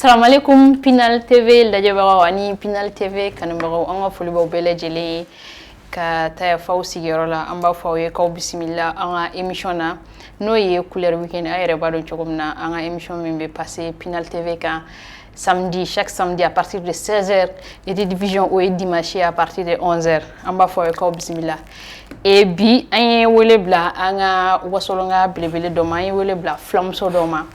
Salamaleykum Pinal TV lajɛbagaw ani Pinal TV kanubagaw, an ka foli b'aw bɛɛ lajɛlen ye ka taa faw sigiyɔrɔ la. An b'a fɔ aw ye k'aw bisimila an ka émission na, n'o ye Couleur Weekend. Aw yɛrɛ b'a dɔn cogo min na, an ka émission min bɛ passer Pinal TV kan samedi, chaque samedi à partir de 16h et rediffusion, o ye dimanche à partir de 11h. An b'a fɔ aw ye k'aw bisimila. Et bi, an ye wele bila an ka wasolonka belebele dɔ ma, an ye wele bila fulamuso dɔ ma,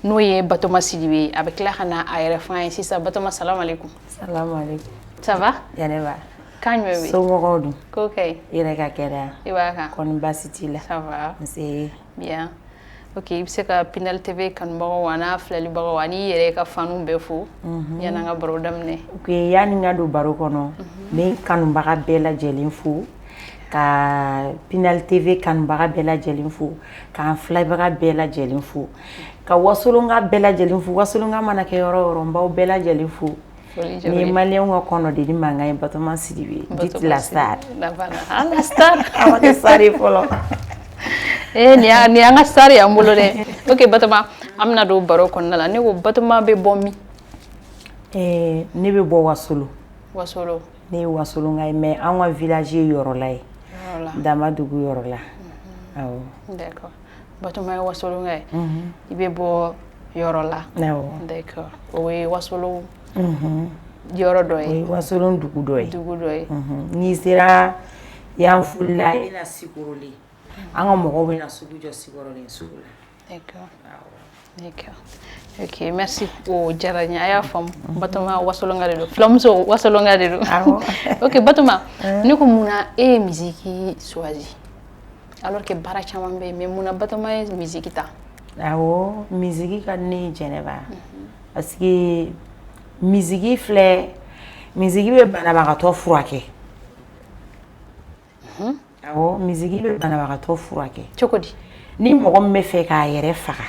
n'o ye Batoma Sidibe. A bɛ tila ka na a yɛrɛ fɔ an ye sisan. Batoma, salamu aleykum. Salamu aleykum. Ça va? Jɛnɛba. Kan jumɛn bɛ? Somɔgɔw dun? Ko ka ɲi. I yɛrɛ ka kɛnɛya? I b'a kan. Kɔni baasi t'i la? Ça va. Nse. Bien. Ok, i bɛ se ka Pinal TV kanubagaw a n'a filɛlibagaw ani i yɛrɛ ka fanu bɛɛ fo yanni an ka baro daminɛ. Ok, yanni n ka don baro kɔnɔ, n bɛ n kanubaga bɛɛ lajɛlen fo, ka Pinal TV kanubaga bɛɛ lajɛlen fo, k'an filɛbaga bɛɛ lajɛlen fo, ka wasolonka bɛɛ lajɛlen fo. Wasolonka mana kɛ yɔrɔ o yɔrɔ, n b'aw bɛɛ lajɛlen fo. Nin ye maliyɛnw ka kɔnɔdeni mankan ye, Batoma Sidibe, dite la star. Ah, la star. A ma kɛ star ye fɔlɔ. Eh, nin y'an ka star y'an bolo dɛ. Ok Batoma, an bɛna don baro kɔnɔna la. Ne ko, Batoma bɛ bɔ min? Ne bɛ bɔ Wasolo. Wasolo. Ne ye wasolonka ye, mais an ka village ye Yɔrɔla ye. Yɔrɔla. Damadugu Yɔrɔla, awɔ. D'accord, Batoma ye wasolonka ye. I bɛ bɔ Yɔrɔla. Awɔ. D'accord, o ye Wasolo yɔrɔ dɔ O ye. ye Wasolon dugu dɔ ye. Dugu dɔ ye. N'i sera Yanfolila, i bɛna Sikorolen. An ka mɔgɔw bɛna sugu jɔ Sikorolen sugu la. D'accord, ok, merci, o diyara n ye. A y'a faamu, Batoma wasolonka de don, fulamuso wasolonka de don. Awɔ. Ok Batoma, ne ko, munna e ye musique choisi alors que baara caman bɛ yen? Mais munna Batoma ye musique ta? Awɔ, musique ka di ne ye Jɛnɛba, parce que musique filɛ, musique bɛ banabagatɔ furakɛ. Awɔ, musique bɛ banabagatɔ furakɛ. Cogo di? Ni mɔgɔ min bɛ fɛ k'a yɛrɛ faga,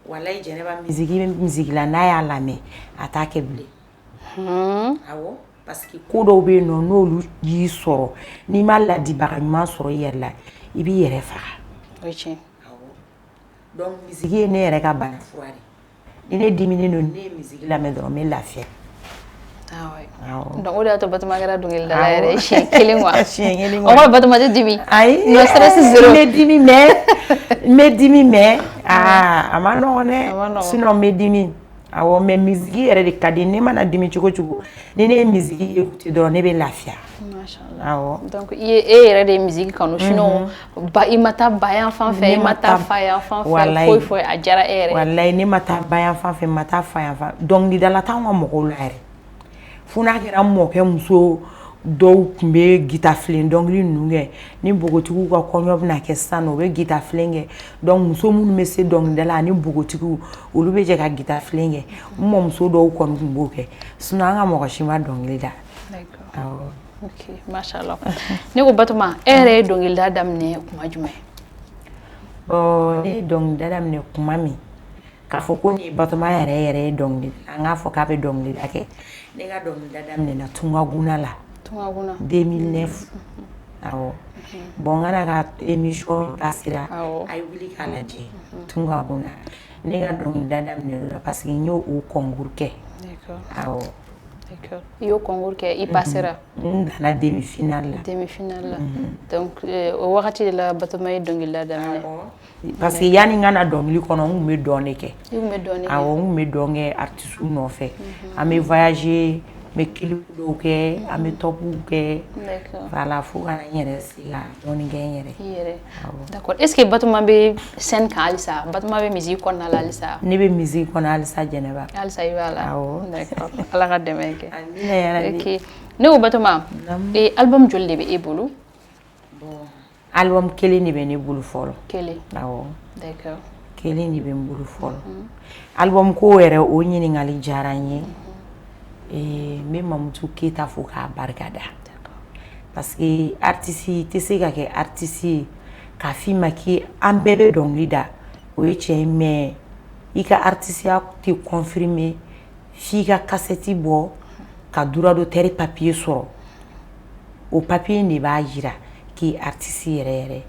walayi Jɛnɛba, musique bɛ musique la, n'a y'a lamɛn, a t'a kɛ bilen. Awɔ, parce que ko dɔw bɛ yen nɔ, n'olu y'i sɔrɔ, n'i ma ladibaga ɲuman sɔrɔ i yɛrɛ la, i b'i yɛrɛ faga. O ye tiɲɛ. Donc musique ye ne yɛrɛ ka bana fura de. Ni ne diminen don, ne ye musique lamɛn dɔrɔn, n bɛ lafiya. Ah ouais. Awɔ. Donc o de y'a to Batoma kɛra dɔnkilidala yɛrɛ ye siɲɛ kelen quoi. Siɲɛ kelen. O kɔrɔ, Batoma tɛ dimi? Ayi. Non, stress zéro. N bɛ dimi, mais n bɛ dimi, mais aa, a ma nɔgɔn. A ma Dɛ, nɔgɔn. Sinon n bɛ dimi, awɔ, mais musique yɛrɛ de ka di. Ne mana dimi cogo cogo, ni ne ye musique écouter dɔrɔn, ne bɛ lafiya. Mashallah. Awɔ. Donc i ye, e yɛrɛ de ye musique kanu, sinon ba, i ma taa ba yan fan fɛ, i Ne ma ma taa taa. fa yan fan fɛ? Walayi. Foyi foyi, a diyara e yɛrɛ ye. Walayi, ne ma taa ba yan fan fɛ, n ma taa fa yan fan. Dɔnkilidala t'anw ka mɔgɔw la yɛrɛ, fo n'a kɛra n mɔkɛ muso dɔw tun bɛ gitafilen dɔnkili ninnu kɛ. Ni npogotigiw ka kɔɲɔ bɛna kɛ sisan nɔ, u bɛ gitafilen kɛ. Donc muso minnu bɛ se dɔnkilida la ani npogotigiw, olu bɛ jɛ ka gitafilen kɛ. N mɔmuso dɔw kɔni tun b'o kɛ, sinon an ka mɔgɔ si ma dɔnkili da. D'accord. Awɔ. Ok, mashallah. Ne ko Batoma, e yɛrɛ ye dɔnkilida daminɛ kuma jumɛn? Bon, ne ye dɔnkilida daminɛ kuma min, k'a fɔ ko nin ye Batoma yɛrɛ yɛrɛ ye dɔnkili, an k'a fɔ k'a bɛ dɔnkilida kɛ, ne ka dɔnkilida daminɛna Tungagunna la. Tungakunna. 2009, awɔ. Bon, n kana ka émission passera, Awɔ. a ye wuli k'a lajɛ Tungagunna. Ne ka dɔnkilida daminɛ o la, parce que n y'o o concours kɛ. D'accord. Awɔ. D'accord, i y'o concours kɛ, i passera? N nana demi finale la. Demi finale la. Donc o wagati de la Batoma ye dɔnkilida daminɛ. Parce que yanni n ka na dɔnkili kɔnɔ, n tun bɛ dɔn de kɛ. I tun bɛ dɔɔnin kɛ. Awɔ, n tun bɛ dɔn kɛ artiste nɔfɛ. An bɛ voyager, n bɛ clip dɔw kɛ, an bɛ topuw kɛ. D'accord. Voilà, fo ka na n yɛrɛ se ka dɔɔnin kɛ n yɛrɛ. I yɛrɛ. Awɔ. D'accord, est ce que Batoma bɛ scène kan halisa? Batoma bɛ musique kɔnɔna la halisa? Ne bɛ musique kɔnɔ halisa, Jɛnɛba. Halisa i b'a la? Awɔ. D'accord, Ala ka dɛmɛ kɛ. Amina yarabi. Ok, ne ko Batoma, album joli de bɛ e bolo? Bon, album kelen de bɛ ne bolo fɔlɔ. Kelen? Awɔ. D'accord. Kelen de bɛ n bolo fɔlɔ. Album ko yɛrɛ, o ɲininkali diyara n ye. N bɛ Mamutu Keyita fo k'a barikada, parce que artiste tɛ se ka kɛ artiste ye k'a f'i ma k'i an bɛɛ bɛ dɔnkili da, o ye tiɲɛ ye, mais i ka artisiya tɛ confirmer f'i ka cassette bɔ ka droit d'auteur papier sɔrɔ. O papier in de b'a jira k'i ye artiste yɛrɛ yɛrɛ.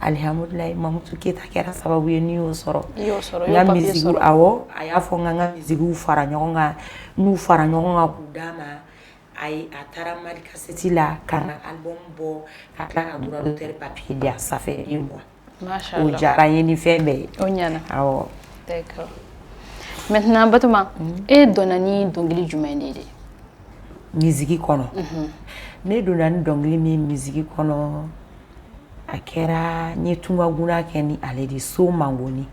Alihamudulilayi, Mamutu Keyita kɛra sababu ye ni y'o sɔrɔ. I y'o sɔrɔ, i N y'o ka papier musique sɔrɔ. Awɔ, a y'a fɔ n ka musique fara ɲɔgɔn kan, n'u fara ɲɔgɔn kan k'u d'a ma. A ye, a taara Mali Cassette la ka na album bɔ, ka tila ka droit d'auteur papier di yan. Ça fait 2 mois. Masha O Allah. diyara n ye ni fɛn bɛɛ ye. O ɲɛna. Awɔ. D'accord. Maintenant, Batoma, e donna ni dɔnkili jumɛn de ye? Musique kɔnɔ, ne donna ni dɔnkili min musique kɔnɔ, a kɛra n ye tungagunna kɛ ni ale de, So Mangoni.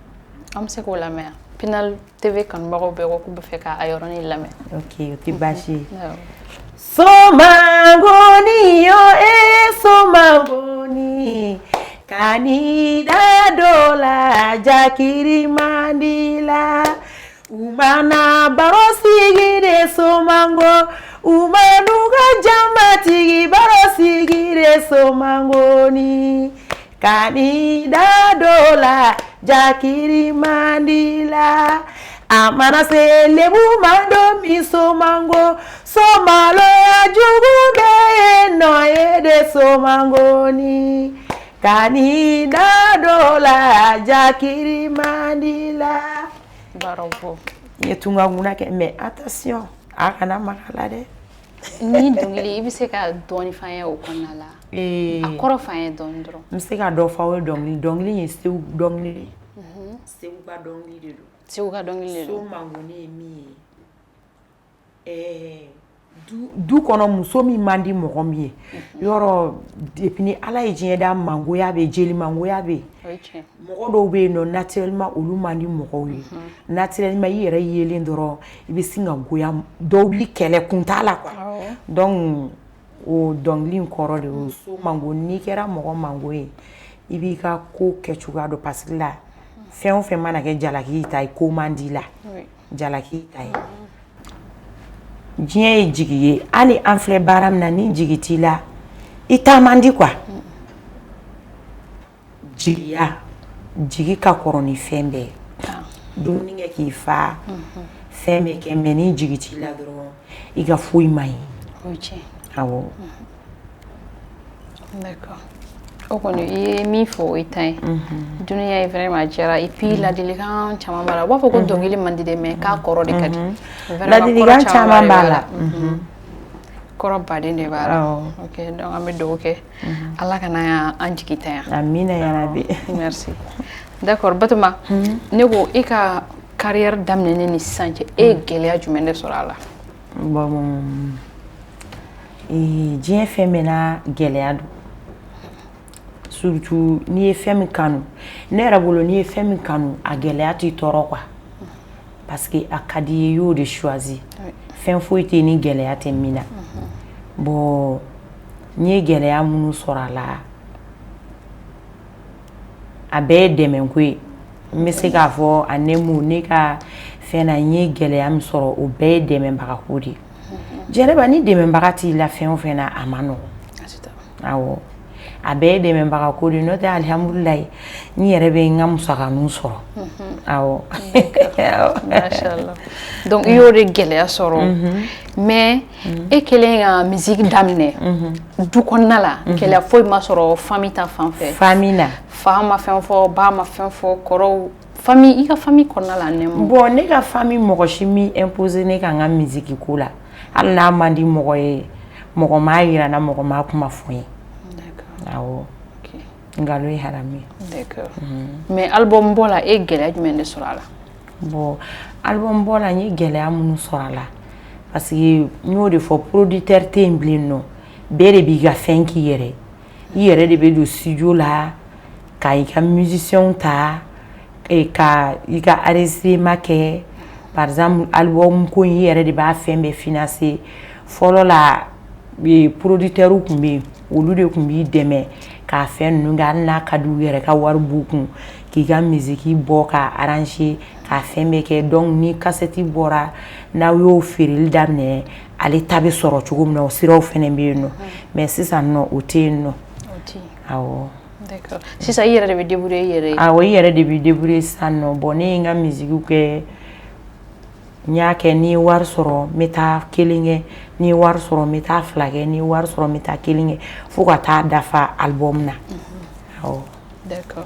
An bɛ se k'o lamɛn wa? Pinal TV kanubagaw bɛɛ ko k'u bɛ fɛ k'a yɔrɔnin lamɛn. Ok, o tɛ baasi ye. Awɔ. So mangoni yo, e so mangoni, kani da do la jakiri mandi la, u mana baro sigi de, so mango, u manu ka jamatigi baro sigi de, so mangoni, kani da do la jakiri mandi la, a mana se lebu mando min, so mango, so maloya jugu bɛ yen nɔ ye de, so mangoni, kani da do la jakiri mandi la. Bravo. N ye tungakunna kɛ, mais attention, a kana maga la dɛ. Ni dɔnkili, i bɛ se ka dɔɔni f'an ye o kɔnɔna la? A kɔrɔ f'an ye dɔɔni dɔrɔn. N bɛ se ka dɔ fɔ aw ye. Dɔnkili ye Segu dɔnkili de ye, Segu ka dɔnkili de don. Segu ka dɔnkili de So don. Mangoni ye min ye, du kɔnɔ, muso min man di mɔgɔ min ye, yɔrɔ depuis ni Ala ye diɲɛ da, mangoya bɛ, jeli mangoya bɛ yen. O ye tiɲɛ. Mɔgɔ dɔw bɛ yen nɔ, naturellement olu man di mɔgɔw ye. Naturellement, i yɛrɛ yelen dɔrɔn, i bɛ sin ka goya, dɔw b'i kɛlɛ, kun t'a la quoi. Donc o dɔnkili in kɔrɔ de y'o, so mango, n'i kɛra mɔgɔ mango ye, i b'i ka ko kɛ cogoya dɔn, parce que la fɛn o fɛn mana kɛ jalaki ta ye, ko man di la. Jalaki ta ye, diɲɛ ye jigi ye. Hali an filɛ baara min na, ni jigi t'i la, i taa man di quoi. Jigiya, jigi ka kɔrɔ ni fɛn bɛɛ ye. Dumuni kɛ k'i fa, fɛn bɛɛ kɛ, mais ni jigi t'i la dɔrɔn, i ka foyi man ɲi. O ye tiɲɛ. Awɔ. D'accord. O kɔni, i ye min fɔ, o ye tan ye. Dunuya ye vraiment a diyara, et puis ladilikan caman b'a la. U b'a fɔ ko dɔnkili man di dɛ, mais k'a kɔrɔ de ka di. Vraiment, Ladilikan kɔrɔ caman de b'a la. Kɔrɔ baden de b'a la. Awɔ. Ok, donc an bɛ dugawu kɛ, Ala kana an jigi tanya. Amina yarabi. Merci. D'accord, Batoma, ne ko e ka carrière daminɛnen ni sisan cɛ, e ye gɛlɛya jumɛn de sɔrɔ a la? Bon, diɲɛ fɛn bɛɛ n'a gɛlɛya don, surtout n'i ye fɛn min kanu. Ne yɛrɛ bolo, n'i ye fɛn min kanu, a gɛlɛya t'i tɔɔrɔ quoi, parce que a ka di i ye, i y'o de choisi. Fɛn foyi tɛ yen ni gɛlɛya tɛ min na. Bon, n ye gɛlɛya minnu sɔrɔ a la, a bɛɛ ye dɛmɛko ye. N bɛ se k'a fɔ a ne mun ne ka fɛn na, n ye gɛlɛya min sɔrɔ, o bɛɛ ye dɛmɛbagako de ye. Jɛnɛba, ni dɛmɛbaga t'i la fɛn o fɛn na, a ma nɔgɔn. A tɛ taa. Awɔ, a bɛɛ ye dɛmɛbaga ko de ye, n'o tɛ alihamudulilayi, n yɛrɛ bɛ n ka musakaninw sɔrɔ, awɔ. Mashallah. Donc i y'o de gɛlɛya sɔrɔ, mais e kɛlen ka musique daminɛ du kɔnɔna la, gɛlɛya foyi ma sɔrɔ famille ta fan fɛ? Famille na? Fa ma fɛn fɔ, ba ma fɛn fɔ, kɔrɔw, famille, i ka famille kɔnɔna la, ne ma? Bon, ne ka famille, mɔgɔ si min imposer ne ka n ka musique ko la, hali n'a man di mɔgɔ ye, mɔgɔ m'a yira n na, mɔgɔ m'a kuma fɔ n ye. Awɔ. Nkalon ye haramu ye. D'accord. Mais album bɔ la, e ye gɛlɛya jumɛn de sɔrɔ a la? Bon, album bɔ la, n ye gɛlɛya minnu sɔrɔ a la, parce que n y'o de fɔ, producteur tɛ yen bilen nɔ, bɛɛ de b'i ka fɛn k'i yɛrɛ, i yɛrɛ de bɛ don studio la ka i ka musiciens ta, ka i ka enregistrement kɛ. Par exemple, album ko in, i yɛrɛ de b'a fɛn bɛɛ financer. Fɔlɔ la, producteur tun bɛ yen, olu de tun b'i dɛmɛ k'a fɛn ninnu kɛ, hali n'a ka di u yɛrɛ ka wari b'u kun k'i ka musique bɔ, k'a arranger, k'a fɛn bɛɛ kɛ. Donc ni cassette bɔra, n'aw y'o feereli daminɛ, ale ta bɛ sɔrɔ cogo min na, o siraw fɛnɛ bɛ yen nɔ. Mais sisan nɔ, o tɛ yen nɔ. Awɔ. D'accord. Sisan i yɛrɛ de bɛ débrouiller i yɛrɛ ye? Awɔ, i yɛrɛ de bɛ débrouiller sisan nɔ. Bon, ne ye n ka musique kɛ, n y'a kɛ, ni ye wari sɔrɔ, n bɛ taa kelen kɛ, ni ye wari sɔrɔ, n bɛ taa fila kɛ, ni ye wari sɔrɔ, n bɛ taa kelen kɛ, fo ka taa dafa album na. Awɔ. D'accord.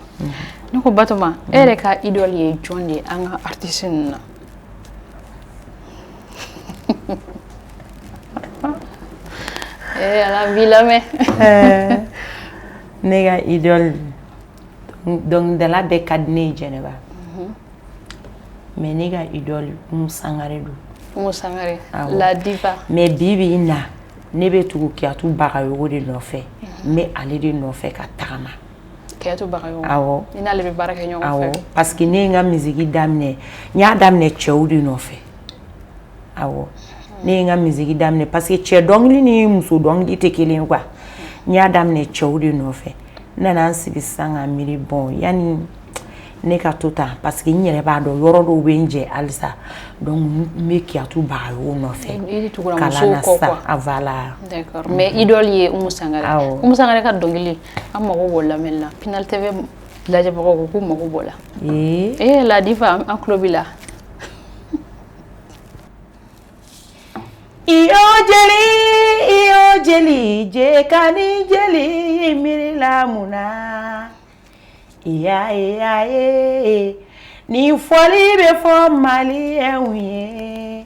Ne ko Batoma, e yɛrɛ ka idole ye jɔn de ye an ka artiste ninnu na? Eh Ala n b'i lamɛn. Ne ka idole, dɔnkilidala bɛɛ ka di ne ye Jɛnɛba, mais ne ka idole Umu Sangare don. Umu Sangare, la diva. Mais bi bi in na, ne bɛ tugu Kiyatu Bagayogo de nɔfɛ, n bɛ ale de nɔfɛ ka tagama. Kiyatu Bagayogo. Awɔ. I n'ale bɛ baara kɛ ɲɔgɔn fɛ. Awɔ, parce que ne ye n ka musique daminɛ, n y'a daminɛ cɛw de nɔfɛ. Awɔ, ne ye n ka musique daminɛ parce que cɛ dɔnkili ni muso dɔnkili tɛ kelen ye quoi. N y'a daminɛ cɛw de nɔfɛ. N nana n sigi sisan ka miiri, bon, yanni ne ka to tan, parce que n yɛrɛ b'a dɔn yɔrɔ dɔw bɛ n jɛ halisa, donc n bɛ Kiyatu Bagayogo nɔfɛ kalan na sisan. Voilà. D'accord, mais idole ye Umu Sangare. Awɔ. Umu Sangare ka dɔnkili, an mago b'o lamɛnni la. Pinal TV lajɛbagaw ko k'u mago b'o la. Ee. Eh la diva, an tulo b'i la. Iyo jeli, iyo jeli, jekani jeli miirila mun na? Iya iya ye, nin fɔli bɛ fɔ maliyɛnw ye.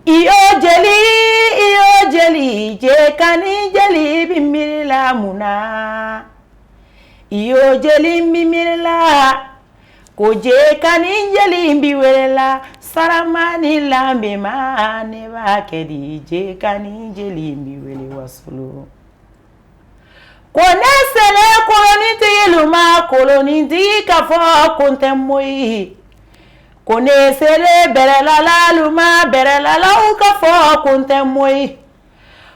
Iyo jeli, iyo jeli, jekani jeli bi miirila mun na? Iyo jeli bi miirila ko jekani jeli bi welela saramani lanbema, ne b'a kɛ di, jekani jeli bi wele wasolo. Ko ne selen kolonitigilu ma, kolonitigi ka fɔ ko n tɛ moyi. Ko ne selen bɛrɛlalalu ma, bɛrɛlalaw ka fɔ ko n tɛ moyi.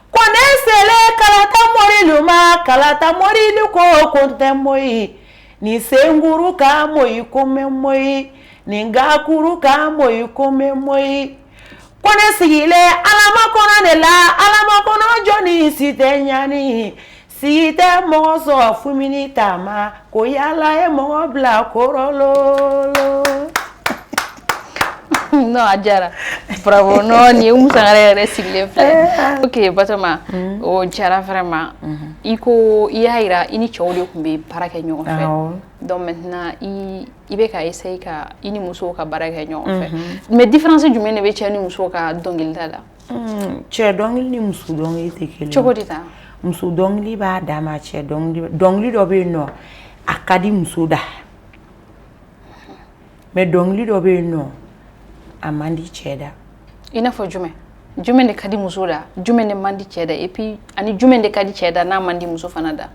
Ko ne selen kalata morilu ma, kalata morilu ko ko n tɛ moyi. Ni senkuru ka moyi ko n bɛ moyi, ni gakuru ka moyi ko n bɛ moyi. Ko ne sigilen alama kɔnɔ de la, alama kɔnɔ jɔnni si tɛ ɲani. Si tɛ mɔgɔ sɔrɔ fumini taama, ko yala ye mɔgɔ bila kɔrɔlolo. Non, a diyara. Bravo. Non, nin ye Umu Sangare yɛrɛ sigilen filɛ. Ok Batoma, o diyara vraiment. I ko i y'a yira i ni cɛw de tun bɛ baara kɛ ɲɔgɔn fɛ. Donc maintenant i bɛ ka essayer ka i ni musow ka baara kɛ ɲɔgɔn fɛ. Mais différence jumɛn de bɛ cɛ ni musow ka dɔnkilida la? Cɛ dɔnkili ni muso dɔnkili tɛ kelen ye. Cogo di tan? Muso dɔnkili b'a dan ma, cɛ dɔnkili dɔnkili dɔ bɛ yen nɔ a ka di muso da, mais dɔnkili dɔ bɛ yen nɔ a man di cɛ da. I n'a fɔ jumɛn? Jumɛn de ka di muso da, jumɛn de man di cɛ da, et puis ani jumɛn de ka di cɛ da n'a man di muso fana da?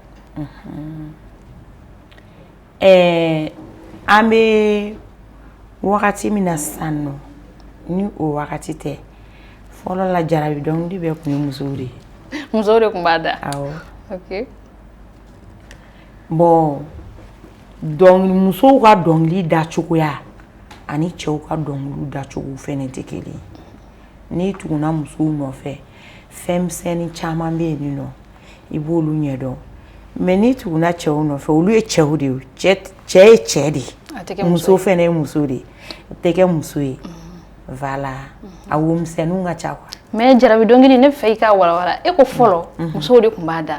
An bɛ wagati min na sisan nɔ, ni o wagati tɛ, fɔlɔ la jarabi dɔnkili bɛɛ tun ye musow de ye. Musow de tun b'a da. Awɔ. Ok. Bon, dɔnkili musow ka dɔnkili dacogoya ani cɛw ka dɔnkiliw dacogo fɛnɛ tɛ kelen ye. N'i tuguna musow nɔfɛ, fɛn misɛnnin caman bɛ yen nɔ, i b'olu ɲɛdɔn. Mais n'i tuguna cɛw nɔfɛ, olu ye cɛw de ye, cɛ ye cɛ de ye, muso fɛnɛ ye muso de ye, o tɛ kɛ muso ye. Voilà, a wo misɛnninw ka ca quoi. Mais jarabi dɔnkili, ne fɛ i k'a walawala. E ko fɔlɔ musow de tun b'a da,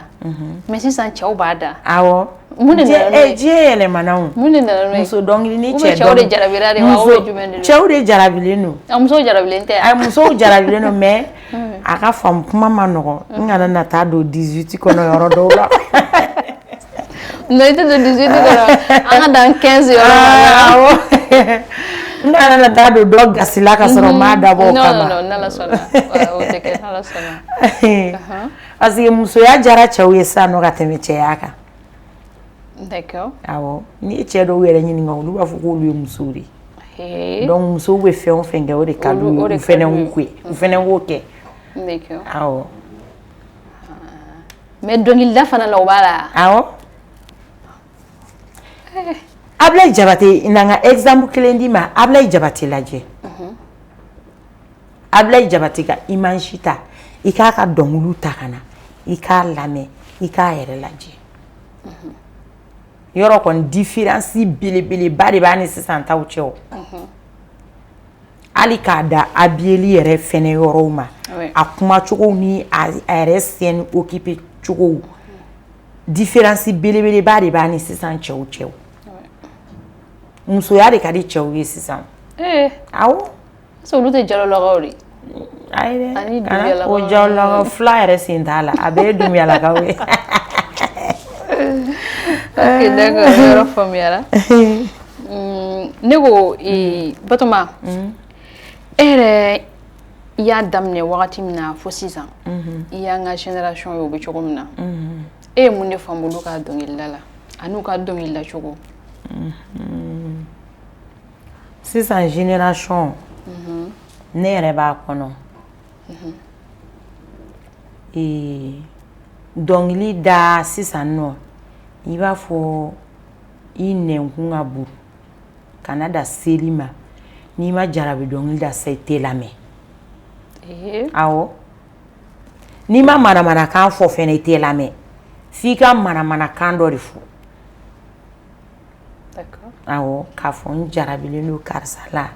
mais sisan cɛw b'a da. Awɔ. Mun de nana n'o ye? Diɲɛ yɛlɛmana o. Mun de nana n'o ye? Muso dɔnkili ni cɛ cɛw de jarabira de wa, ou bien jumɛn de don? Cɛw de jarabilen don. Ah, musow jarabilen tɛ? Ayi, musow jarabilen don, mais a ka faamu kuma ma nɔgɔn. N kana na taa don 18 kɔnɔ yɔrɔ dɔw la. Non, i tɛ don 18 kɔnɔ. An ka dan 15 yɔrɔ ma. Awɔ. N kana na taa don dɔ gasi la ka sɔrɔ n m'a dabɔ o kama. Non, non, n'Ala sɔnna. O tɛ kɛ, n'Ala sɔnna. Parce que musoya diyara cɛw ye sisan nɔ ka tɛmɛ cɛya kan. D'accord. Awɔ, n'i ye cɛ dɔw yɛrɛ ɲininka, olu b'a fɔ k'olu ye musow de ye. Donc musow bɛ fɛn o fɛn kɛ, o de ka d'u ye, u fɛnɛ k'o kɛ, u fɛnɛ k'o kɛ. D'accord. Awɔ. Mais dɔnkilida fana la, o b'a la. Awɔ. Ablaye Jabate, na n ka exemple kelen d'i ma. Ablaye Jabate lajɛ. Ablaye Jabate ka image ta, i k'a ka dɔnkiliw ta ka na, i k'a lamɛn, i k'a yɛrɛ lajɛ. Yɔrɔ kɔni différence belebeleba de b'a ni sisan taw cɛ o. Hali k'a da habilleli yɛrɛ fɛnɛ yɔrɔw ma, a kumacogo ni a yɛrɛ scène occupé cogo. Différence belebeleba de b'a ni sisan cɛw cɛ. Musoya de ka di cɛw ye sisan. Awɔ. Olu tɛ jalolakaw de? Ayi dɛ, o jalolakaw fila yɛrɛ sen t'a la, a bɛɛ ye dunbiyalakaw ye. Ok, d'accord, yɔrɔ faamuyara. Ne ko Batoma, e yɛrɛ i y'a daminɛ wagati min na fo sisan, i y'an ka génération ye o bɛ cogo min na, e ye mun de faamu olu ka dɔnkilida la ani ka dɔnkilida cogo? Sisan génération, ne yɛrɛ b'a kɔnɔ, dɔnkili da sisan nɔ, i b'a fɔ i nɛnkun ka bon, kana da seli ma, n'i ma jarabi dɔnkili da sa, i tɛ lamɛn. Awɔ, n'i ma manamanakan fɔ fɛnɛ, i tɛ lamɛn, f'i ka manamanakan dɔ de fɔ. Awɔ, k'a fɔ n jarabilen don karisa la,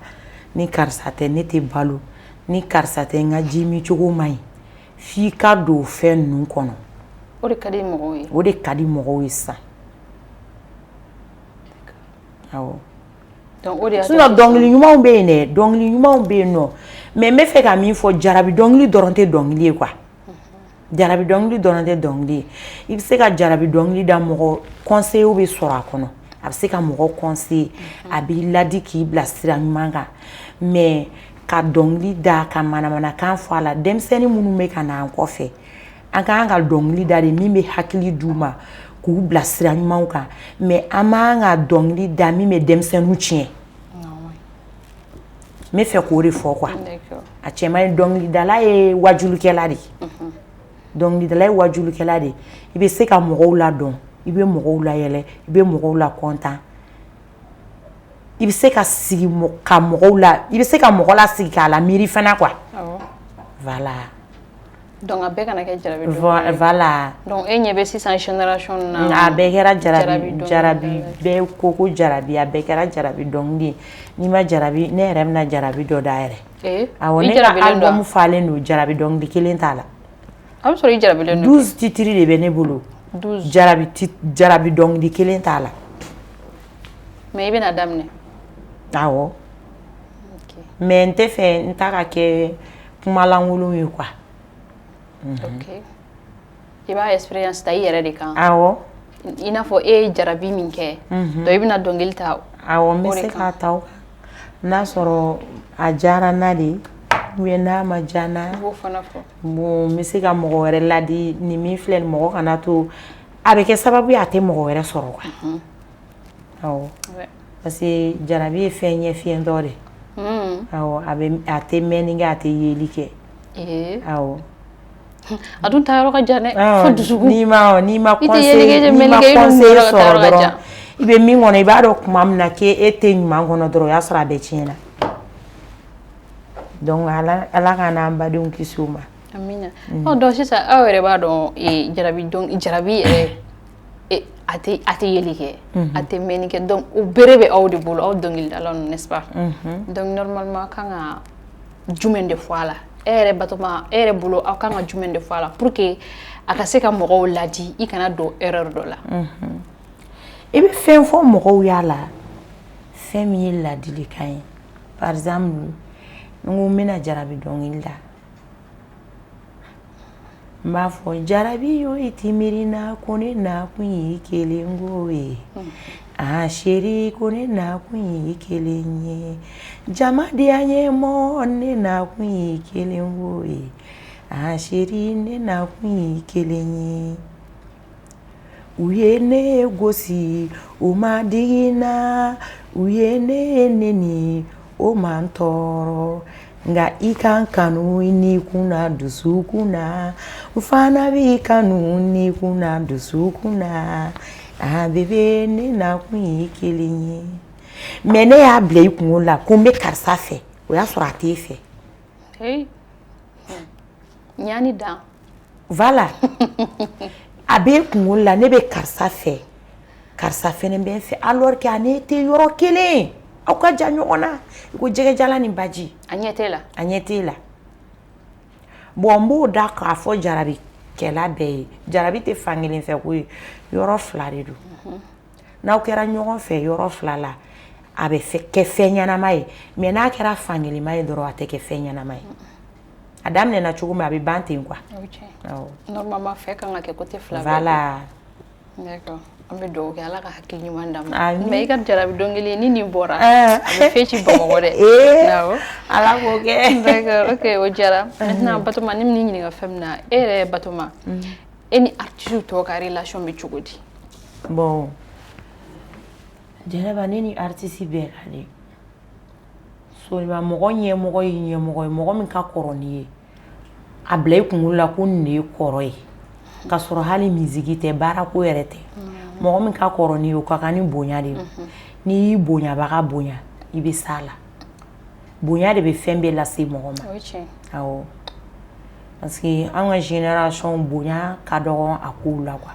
ni karisa tɛ ne tɛ balo, ni karisa tɛ n ka ji min cogo man ɲi, f'i ka don fɛn ninnu kɔnɔ. O de ka di mɔgɔw ye. O de ka di mɔgɔw ye sisan. Awɔ. Donc o de y'a Sinon dɔnkili ɲumanw bɛ yen dɛ, dɔnkili ɲumanw bɛ yen nɔ, mais n bɛ fɛ ka min fɔ, jarabi dɔnkili dɔrɔn tɛ dɔnkili ye quoi. Jarabi dɔnkili dɔrɔn tɛ dɔnkili ye. I bɛ se ka jarabi dɔnkili da, mɔgɔ conseil bɛ sɔrɔ a kɔnɔ, a bɛ se ka mɔgɔ conseiller, a b'i ladi k'i bila sira ɲuman kan. Mais ka dɔnkili da ka manamanakan fɔ a la, denmisɛnnin minnu bɛ ka na an kɔfɛ, an ka kan ka dɔnkili da de min bɛ hakili d'u ma k'u bila sira ɲumanw kan, mais an man ka dɔnkili da min bɛ denmisɛnninw tiɲɛ. N bɛ fɛ k'o de fɔ quoi. A cɛ man ɲi. Dɔnkilidala ye wajulikɛla de ye, dɔnkilidala ye wajulikɛla de ye. I bɛ se ka mɔgɔw ladɔn, i bɛ mɔgɔw layɛlɛ, i bɛ mɔgɔw la content, i bɛ se ka sigi ka mɔgɔw la, i bɛ se ka mɔgɔ lasigi k'a la miiri fana quoi. Voilà. Donc a bɛɛ kana kɛ jarabi dɔnkili ye. Voilà. Donc e ɲɛ bɛ sisan génération na. A bɛɛ kɛra jarabi, jarabi, bɛɛ ko ko jarabi, a bɛɛ kɛra jarabi dɔnkili ye. N'i ma jarabi, ne yɛrɛ bɛna jarabi dɔ da yɛrɛ. Awɔ, ne ka album falen don, jarabi dɔnkili kelen t'a la. A bɛ sɔrɔ i jarabilen don. 12 titres de bɛ ne bolo. 12. Jarabi, jarabi dɔnkili kelen t'a la. Mais i bɛna daminɛ. Awɔ. Mais n tɛ fɛ n ta ka kɛ kumalankolon ye quoi. Ok. I b'a expérience ta i yɛrɛ de kan. Awɔ. I n'a fɔ e ye jarabi min kɛ. Donc i bɛna dɔnkili ta. Awɔ, n bɛ se k'a ta o kan. N'a sɔrɔ a diyara n na de, ou bien n'a ma diya n na. I b'o fana fɔ. Bon, n bɛ se ka mɔgɔ wɛrɛ ladi nin min filɛ nin, mɔgɔ kana to a bɛ kɛ sababu ye a tɛ mɔgɔ wɛrɛ sɔrɔ quoi. Awɔ. Parce que jarabi ye fɛn ɲɛ fiyɛntɔ de. Awɔ, a bɛ a tɛ mɛnni kɛ, a tɛ yeli kɛ. Awɔ. A dun taa yɔrɔ ka jan dɛ. Fo dusukun. N'i ma conseil, n'i ma conseil sɔrɔ dɔrɔn, i bɛ min kɔnɔ, i b'a dɔn tuma min na k'e tɛ ɲuman kɔnɔ dɔrɔn, o y'a sɔrɔ a bɛɛ tiɲɛna. Donc ala, ala ka n'an badenw kisi o ma. Amina. Ɔ, donc sisan aw yɛrɛ b'a dɔn jarabi dɔn, jarabi yɛrɛ a tɛ yeli kɛ, a tɛ mɛnni kɛ, donc o bere bɛ aw de bolo, aw dɔnkilidalaw, n'est-ce pas? Donc normalement aw kan ka jumɛn de fɔ a la? E yɛrɛ Batoma, e yɛrɛ bolo, aw kan ka jumɛn de fɔ a la pour que a ka se ka mɔgɔw ladi, i kana don erreur dɔ la? I bɛ fɛn fɔ mɔgɔw y'a la, fɛn min ye ladilikan ye. Par exemple, n ko n bɛna jarabi dɔnkili da, n b'a fɔ: jarabi yo, i ti miiri na ko ne nakun y'i kelen ko ye, ah chérie, ko ne nakun y'i kelen ye, jama diya n ye mɔ, ne nakun y'i kelen ko ye, ah chérie, ne nakun y'i kelen ye, u ye ne gosi, u ma digi n na, u ye ne neni, o ma n tɔɔrɔ, nka i kan kanu ni kunna dusukun na, n fana b'i kanu ni kunna dusukun na, ah bébé, ne nakun y'i kelen ye. Mais ne y'a bila i kunkolo la ko n bɛ karisa fɛ, o y'a sɔrɔ a t'e fɛ. Ɲani dan. Voilà, a b'e kunkolo la ne bɛ karisa fɛ, karisa fɛnɛ bɛ n fɛ, alors que a n'e tɛ yɔrɔ kelen, aw ka jan ɲɔgɔn na i ko jɛgɛjalan ni baji. A ɲɛ t'e la. A ɲɛ t'e la. Bon, n b'o da k'a fɔ jarabi Kɛla bɛɛ ye jarabi tɛ fankelen fɛ ko ye, yɔrɔ fila de don. N'aw kɛra ɲɔgɔn fɛ yɔrɔ fila la, a bɛ kɛ fɛn ɲɛnama ye, mais n'a kɛra fankelenma ye dɔrɔn, a tɛ kɛ fɛn ɲɛnama ye. A daminɛna cogo min, a bɛ ban ten quoi. Normalement, fɛ kan ka kɛ côté fila bɛɛ. Voilà. D'accord, an bɛ dugawu kɛ, Ala ka hakili ɲuman d'an ma. Mais i ka jarabi dɔnkili ni nin bɔra, a bɛ fɛn ci Bamakɔ dɛ. Awɔ, Ala k'o kɛ. D'accord, ok, o diyara. Maintenant Batoma, ne bɛn'i ɲininka fɛn min na, e yɛrɛ Batoma, e ni artiste tɔw ka relation bɛ cogo di? Bon Jɛnɛba, ne ni artiste bɛɛ ka di. Solima, mɔgɔ ɲɛmɔgɔ ye ɲɛmɔgɔ ye, mɔgɔ min ka kɔrɔ n'i ye, a bila i kunkolo la ko nin de ye kɔrɔ ye, k'a sɔrɔ hali musique tɛ, baarako yɛrɛ tɛ. Mɔgɔ min ka kɔrɔ n'i ye, o ka kan ni bonya de ye. N'i y'i bonyabaga bonya, i bɛ s'a la. Bonya de bɛ fɛn bɛɛ lase mɔgɔ ma. Awɔ, parce que an ka génération, bonya ka dɔgɔ a kow la quoi.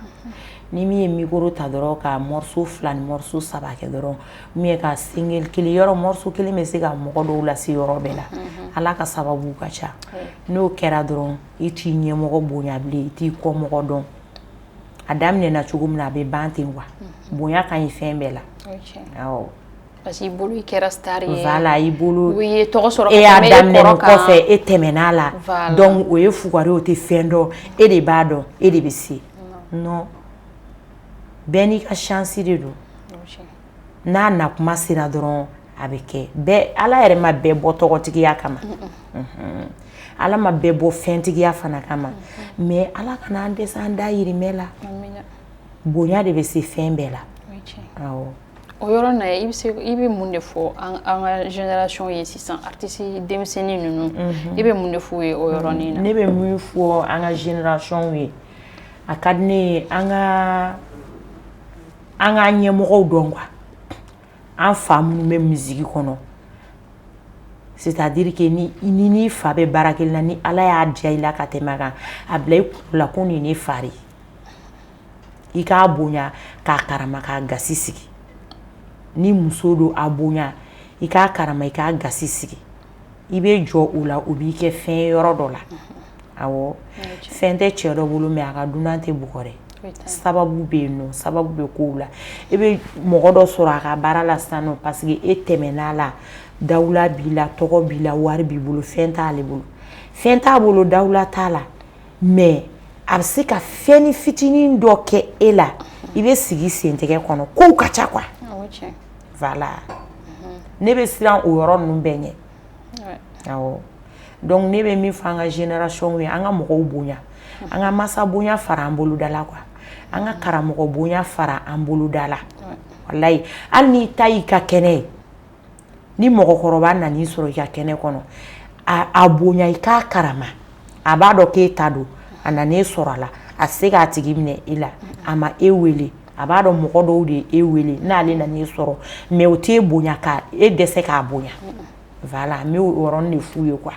Ni min ye micro ta dɔrɔn ka morceau fila ni morceau saba kɛ dɔrɔn, ou ka single kelen, yɔrɔ morceau kelen bɛ se ka mɔgɔ dɔw lase yɔrɔ bɛɛ la. Ala ka sababu ka ca. N'o kɛra dɔrɔn, i t'i ɲɛmɔgɔ bonya bilen, i t'i kɔmɔgɔ dɔn. A daminɛna cogo min na, a bɛ ban ten quoi. Bonya ka ɲi fɛn bɛɛ la. Awɔ. Parce que i bolo, i kɛra star ye. Voilà, i bolo. I ye tɔgɔ sɔrɔ. E y'a daminɛ nin kɔfɛ, e tɛmɛn'a la, donc o ye fugari, o tɛ fɛn dɔn, e de b'a dɔn, e de bɛ se. Non, bɛɛ n'i ka chance de don. N'a na kuma sera dɔrɔn, a bɛ kɛ. Bɛɛ, Ala yɛrɛ ma bɛɛ bɔ tɔgɔtigiya kama, Ala ma bɛɛ bɔ fɛntigiya fana kama, mais Ala kana an dɛsɛ an dayirimɛ la. Bonya de bɛ se fɛn bɛɛ la. Awɔ. O yɔrɔ na, i bɛ se, i bɛ mun de fɔ an ka génération ye sisan, artiste denmisɛnnin ninnu, i bɛ mun de f'u ye o yɔrɔnin na? Ne bɛ mun fɔ an ka génération ye, a ka di ne ye an ka ɲɛmɔgɔw dɔn quoi. An fa minnu bɛ musique kɔnɔ, c'est-à-dire que ni n'i fa bɛ baara kelen na, ni Ala y'a diya i la ka tɛmɛ a kan, a bila i kun la ko nin ye ne fa de ye. I k'a bonya, k'a karama, k'a gasi sigi. Ni muso don, a bonya, i k'a karama, i k'a gasi sigi. I bɛ jɔ o la, o b'i kɛ fɛn ye yɔrɔ dɔ la. Awɔ, fɛn tɛ cɛ dɔ bolo, mais a ka dunan tɛ bugɔ dɛ. Sababu bɛ yen nɔ, sababu bɛ kow la. I bɛ mɔgɔ dɔ sɔrɔ a ka baara la sisan nɔ, parce que e tɛmɛn'a la, dawula b'i la, tɔgɔ b'i la, wari b'i bolo, fɛn t'ale bolo, fɛn t'a bolo, dawula t'a la, mais a bɛ se ka fɛnni fitinin dɔ kɛ e la, i bɛ sigi sentigɛ kɔnɔ. Kow ka ca quoi. Voilà, ne bɛ siran o yɔrɔ ninnu bɛɛ ɲɛ. Awɔ, donc ne bɛ min fɔ an ka génération ye, an ka mɔgɔw bonya, an ka masa bonya fara an boloda la quoi, an ka karamɔgɔ bonya fara an boloda la. Walayi, hali n'i ta y'i ka kɛnɛ ye, ni mɔgɔkɔrɔba nan'i sɔrɔ i ka kɛnɛ kɔnɔ, a bonya, i k'a karama. A b'a dɔn k'e ta don, a nan'e sɔrɔ a la, a tɛ se k'a tigi minɛ e la. A ma e wele, a b'a dɔn mɔgɔ dɔw de ye e wele n'ale nan'i sɔrɔ, mais o t'e bonya ka e dɛsɛ k'a bonya. Voilà, n bɛ o yɔrɔnin de f'u ye quoi.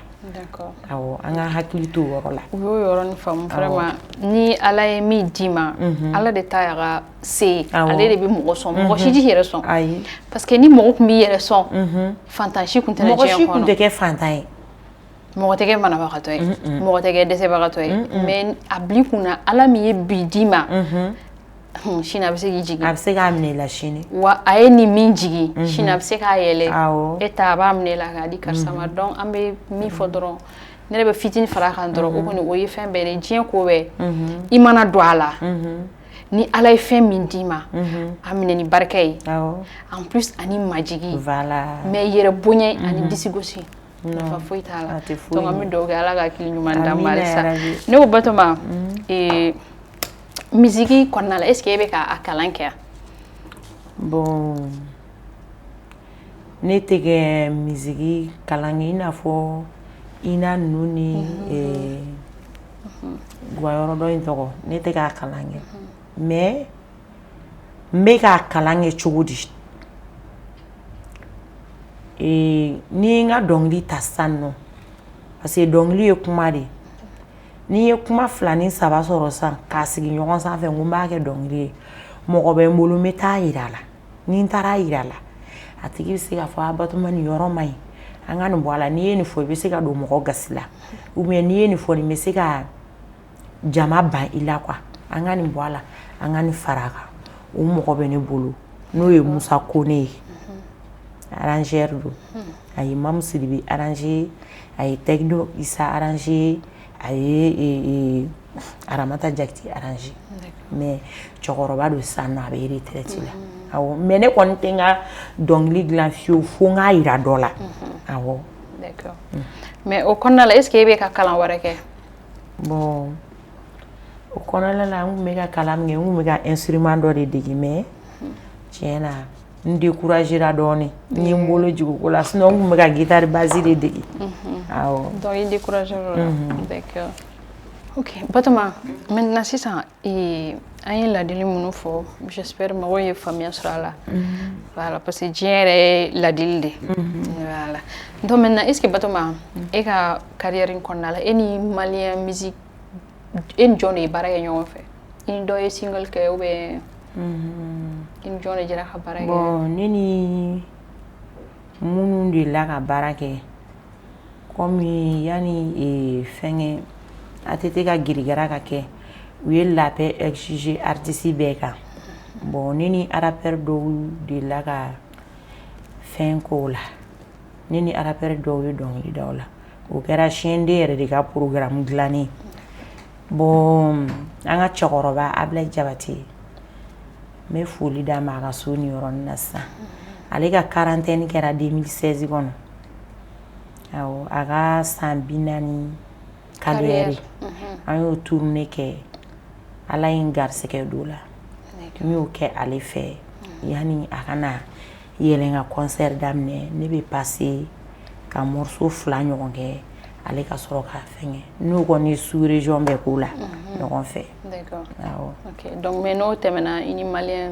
Awɔ, an ka hakili to o yɔrɔ la. U y'o yɔrɔnin faamu vraiment. Ni Ala ye min d'i ma, Ala de ta y'a ka se ye, ale de bɛ mɔgɔ sɔn, mɔgɔ si t'i yɛrɛ sɔn. Ayi. Parce que ni mɔgɔ tun b'i yɛrɛ sɔn, fantan si tun tɛ na mɔgɔ diɲɛ si tun kɔnɔ. Tɛ kɛ fantan ye. Mɔgɔ tɛ kɛ banabagatɔ ye, mɔgɔ tɛ kɛ dɛsɛbagatɔ ye, mais a bil'i kunna, Ala min ye bi d'i ma, sini a bɛ se k'i jigin. A bɛ se k'a minɛ i la sini. Wa a ye nin min jigin, sini a bɛ se k'a yɛlɛ. E ta, a b'a minɛ i la k'a di karisa ma. Donc an bɛ min fɔ dɔrɔn, ne yɛrɛ bɛ fitinin fara a kan dɔrɔn, o kɔni o ye fɛn bɛɛ de ye. Diɲɛ ko bɛɛ, i mana don a la, ni Ala ye fɛn min d'i ma, a minɛ ni barika ye, en plus ani majigi. Mais yɛrɛ bonya ani disi gosi, nafa foyi t'a la. A tɛ foyi Donc an bɛ ɲɛ. Dugawu kɛ, Ala ka hakili ɲuman d'an ma Amina halisa. yarabi. Ne ko Batoma, musique kɔnɔna la, est ce que e bɛ ka a kalan kɛ? Bon, ne tɛ kɛ musique kalan kɛ, i n'a fɔ ina ninnu ni yɔrɔ dɔ in tɔgɔ, ne tɛ k'a kalan kɛ, mais n bɛ k'a kalan kɛ cogo di? N'i ye n ka dɔnkili ta sisan nɔ, parce que dɔnkili ye kuma de ye, n'i ye kuma fila ni saba sɔrɔ sisan k'a sigi ɲɔgɔn sanfɛ, n ko n b'a kɛ dɔnkili ye, mɔgɔ bɛ n bolo, n bɛ taa yira a la. Ni n taara yira a la, a tigi bɛ se k'a fɔ: a Batoma, nin yɔrɔ man ɲi, an ka nin bɔ a la. N'i ye nin fɔ, i bɛ se ka don mɔgɔ gasi la, ou bien n'i ye nin fɔ, nin bɛ se ka jama ban i la quoi, an ka nin bɔ a la, an ka nin fara a kan. O mɔgɔ bɛ ne bolo, n'o ye Musa Kone ye, arrangeur don. A ye Mamu Sidibe arranger, a ye Techno Isa arranger, a ye Aramata Jakite arranger. Mais cɛkɔrɔba don sisan nɔ, a bɛ retraite la. Awɔ, mais ne kɔni tɛ n ka dɔnkili dilan fiyewu fo n k'a yira dɔ la. Awɔ. D'accord. Mais o kɔnɔna la, est ce que e bɛ ka kalan wɛrɛ kɛ? Bon, o kɔnɔna la, n kun bɛ ka kalan min kɛ, n kun bɛ ka instrument dɔ de dege, mais tiɲɛ na, n découragera dɔɔnin, n ye n bolo jigin o ko la. Sinon n kun bɛ ka guitare basse de dege. Awɔ. Donc i découragé o la. D'accord. Ok, Batoma, maintenant sisan an ye ladili minnu fɔ, j'espère mɔgɔw ye faamuya sɔrɔ a la. Voilà, parce que diɲɛ yɛrɛ ye ladili de. Voilà. Donc maintenant, est ce que Batoma, e ka carrière in kɔnɔna la, e ni malien musique, e ni jɔn de ye baara kɛ ɲɔgɔn fɛ? I ni dɔ ye single kɛ ou bien i ni jɔn de jɛra ka baara kɛ? Bon, ne ni minnu delila ka baara kɛ, komi yanni fɛnkɛ ATT ka girigara ka kɛ, u ye la paix exiger artiste bɛɛ kan. Bon, ne ni rappeur dɔw delila ka fɛn k'o la, ne ni rappeur dɔw ye dɔnkili da o la. O kɛra CND yɛrɛ de ka programme dilannen. Bon, an ka cɛkɔrɔba Abilaye Jabate, n bɛ foli d'a ma a ka so nin yɔrɔnin na sisan. Ale ka quarantaine kɛra 2016 kɔnɔ. Awɔ, a ka san 40 carrière, an y'o tournée kɛ. Ala ye n garisɛgɛ don o la, n y'o kɛ ale fɛ. Yanni a ka na yɛlɛn ka concert daminɛ, ne bɛ passer ka morceau 2 ɲɔgɔn kɛ, ale ka sɔrɔ k'a fɛngɛ. N'o kɔni ye sous région bɛɛ k'o la ɲɔgɔn fɛ. D'accord. Awɔ. Ok, donc mais n'o tɛmɛna, i ni malien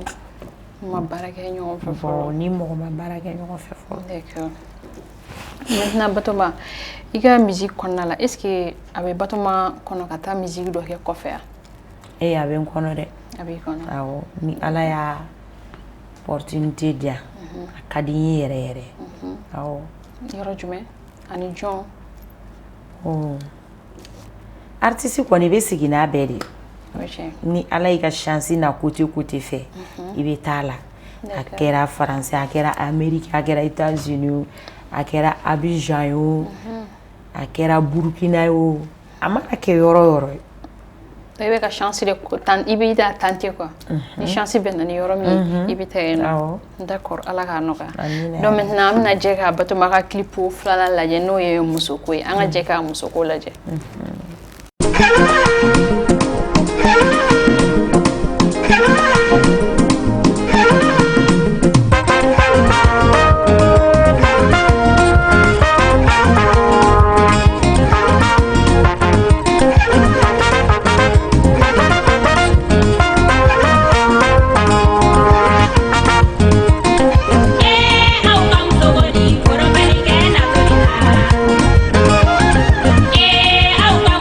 ma baara kɛ ɲɔgɔn fɛ fɔlɔ? Bon, ni mɔgɔ ma baara kɛ ɲɔgɔn fɛ fɔlɔ. D'accord. Maintenant Batoma, i ka musique kɔnɔna la, est ce que a bɛ Batoma kɔnɔ ka taa musique dɔ kɛ kɔfɛ wa? Ee, a bɛ n kɔnɔ dɛ. A b'i kɔnɔ. Awɔ, ni Ala y'a opportunité di yan, a ka di n ye yɛrɛ yɛrɛ. Awɔ. Yɔrɔ jumɛn ani jɔn? Oh. Artiste kɔni, i bɛ sigi n'a bɛɛ de ye. O ye tiɲɛ. Ni Ala y'i ka chance na côté côté fɛ, i bɛ taa la. A kɛra Faransi, a kɛra Amérique, a kɛra États-Unis, a kɛra Abidjan ye o, a kɛra Burukina ye o, a mana kɛ yɔrɔ o yɔrɔ ye. I bɛ ka chance de tan, i bɛ taa tenter quoi. Ni chance bɛ na ni yɔrɔ min ye, i bɛ taa yen nɔ. Awɔ. D'accord, Ala k'a nɔgɔya. Amina. Donc maintenant an bɛna jɛ ka Batoma ka clip filanan lajɛ, n'o ye musoko ye. An ka jɛ ka musoko lajɛ. Aw ka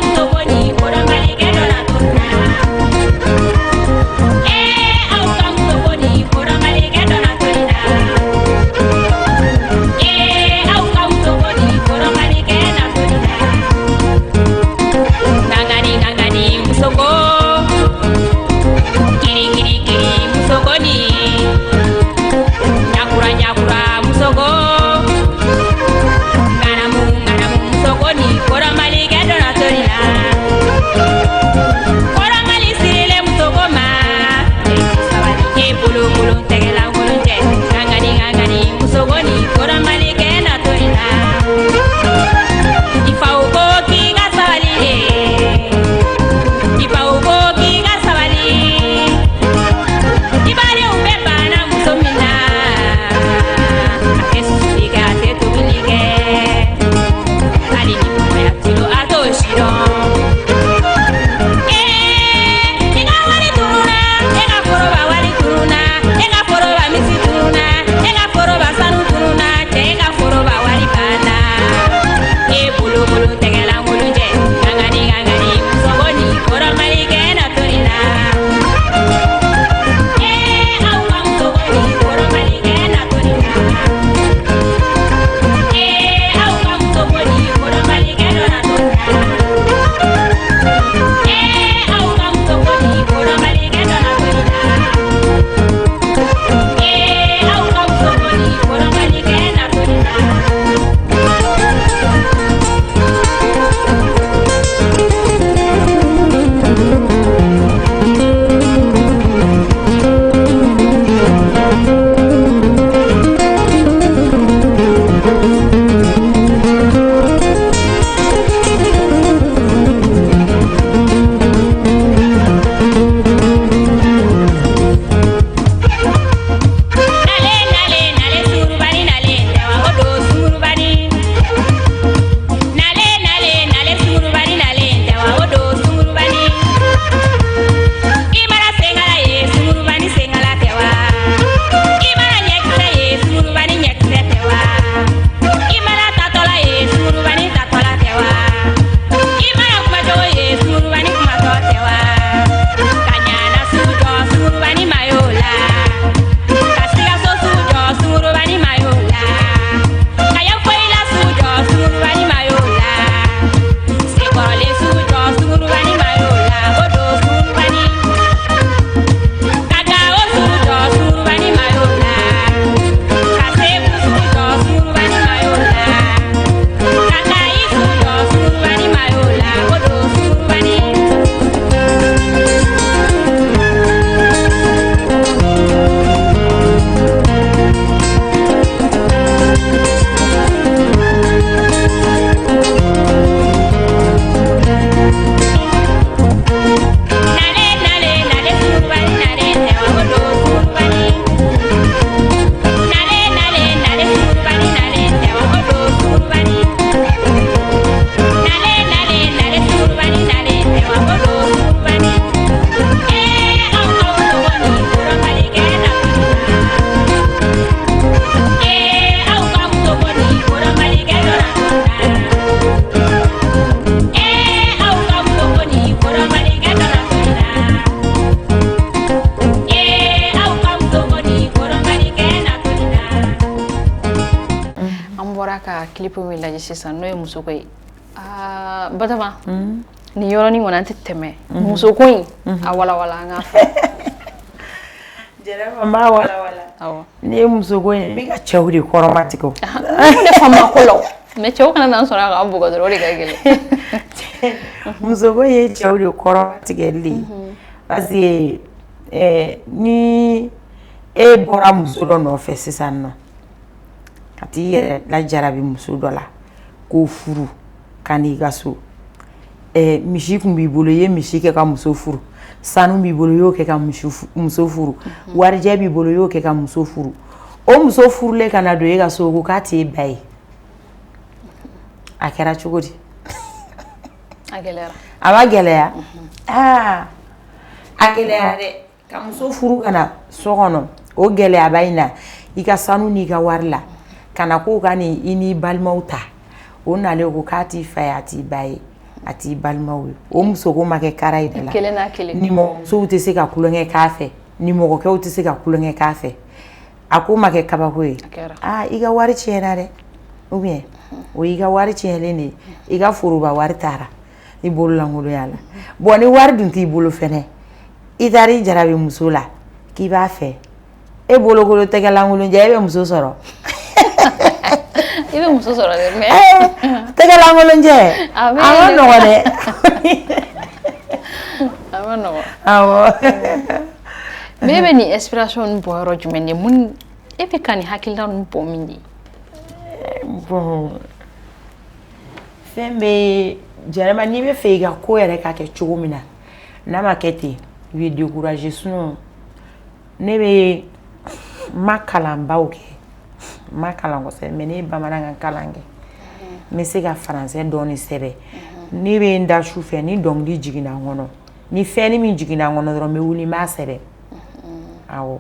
clip min lajɛ sisan, n'o ye musoko ye. Aa Batoma, nin yɔrɔnin kɔni, an tɛ tɛmɛ musoko in, a walawala an k'a fɔ. Jɛnɛba, n b'a walawala. Awɔ. Ne ye musoko in, n bɛ ka cɛw de kɔrɔma tigɛ o. Ne de faamu a ko la o, mais cɛw kana n'an sɔrɔ a k'an bugɔ dɔrɔn, o de ka gɛlɛn. Musoko ye cɛw de kɔrɔma tigɛli de ye, parce que ni e bɔra muso dɔ nɔfɛ sisan nɔ, ka t'i yɛrɛ lajarabi muso dɔ la k'o furu ka n'i ka so, misi kun b'i bolo, i ye misi kɛ ka muso furu, sanu b'i bolo, i y'o kɛ ka muso furu, warijɛ b'i bolo, i y'o kɛ ka muso furu. O muso furulen ka na don e ka so, ko k'a t'e ba ye, a kɛra cogo di? A gɛlɛyara. A ma gɛlɛya? Aa, a gɛlɛyara dɛ. Ka muso furu ka na so kɔnɔ, o gɛlɛyaba in na, i ka sanu n'i ka wari la, ka na k'o ka nin i n'i balimaw ta, o nalen ko k'a t'i fa ye, a t'i ba ye, a t'i balimaw ye, o musoko ma kɛ kara ye de la. Kelen n'a kelen. Ni mɔgɔmusow tɛ se ka tulonkɛ k'a fɛ, ni mɔgɔkɛw tɛ se ka tulonkɛ k'a fɛ, a ko ma kɛ kabako ye? A kɛra. Aa, i ka wari tiɲɛna dɛ, ou bien o y'i ka wari tiɲɛlen de ye, i ka foroba wari taara i bololankolonya la. Bon, ni wari dun t'i bolo fɛnɛ, i taara i jarabi muso la k'i b'a fɛ, e bolokolo tɛgɛlankolonjɛ, e bɛ muso sɔrɔ? I bɛ muso sɔrɔ dɛ, mais Tɛgɛlankolonjɛ. A a bɛ ma nɔgɔ dɛ. A ma nɔgɔn. Awɔ. Mais e bɛ nin inspiration ninnu bɔ yɔrɔ jumɛn de? Mun e bɛ ka nin hakilina ninnu bɔ min de? Bon, fɛn bɛ jɛnɛba, n'i bɛ fɛ i ka ko yɛrɛ ka kɛ cogo min na, n'a ma kɛ ten, i bɛ décourager. Sinon ne bɛ n ma kalanbaw kɛ, n ma kalan kosɛbɛ, mais ne ye bamanankan kalan kɛ, n bɛ se ka faransɛ dɔɔni sɛbɛn. Ne bɛ n da su fɛ, ni dɔnkili jiginna n kɔnɔ, ni fɛnni min jiginna n kɔnɔ dɔrɔn, n bɛ wuli, n b'a sɛbɛn. Awɔ.